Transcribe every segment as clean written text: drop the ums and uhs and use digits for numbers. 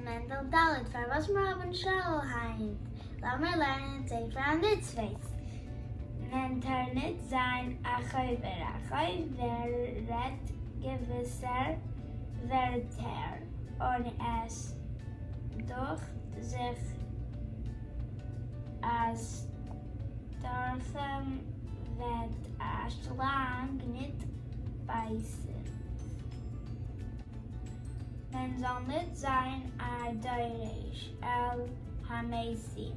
מענדל ד', פארוואס מיר האבן שול היינט? לאמיר לערנען ספר המצוות. מען טאר ניט זיין א חובר, א חובר רעדט געוויסע ווערטער און עס דוכט זיך אז דורך אים וועט א שלאנג ניט בייסן. מען זאל ניט זיין א דורש אל המתים,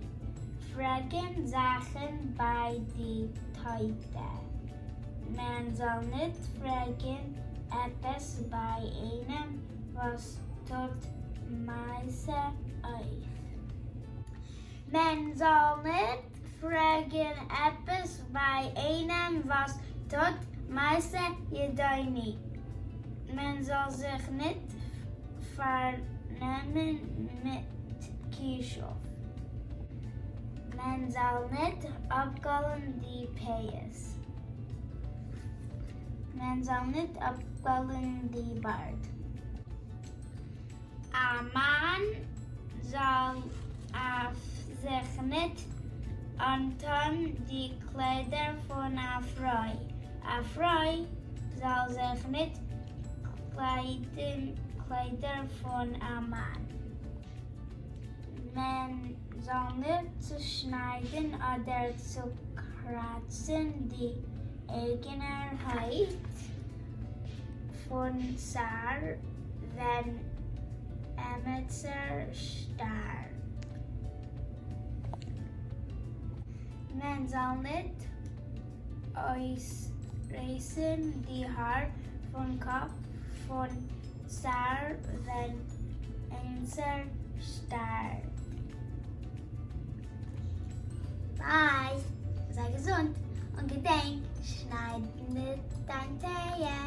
פרעגן זאכן ביי די טויטע, מען זאל ניט פרעגן עפעס ביי איינעם וואס טוט מעשה אויף. מען זאל ניט פרעגן עפעס ביי איינעם וואס טוט מעשה ידעוני, מען זאל זיך ניט פארנעמען מיט כישוף, מען זאל ניט אפגאלן די פאות, מען זאל ניט אפגאלן די בארד. א מאן זאל אויף זיך ניט אנטאן די קליידער פון א פרוי, א פרוי זאל זיך ניט קליידן קליידער פון א מאן. מען זאל ניט צושניידן אדער צוקראצן די אייגענער הויט פון צער ווען עמעצער שטארבט. מען זאל ניט אויסרייסן די האר פון קאפ פון צער ווען עמעצער שטארבט. ביי! זיי געזונט און געדענק, שנייד ניט דיין פאות!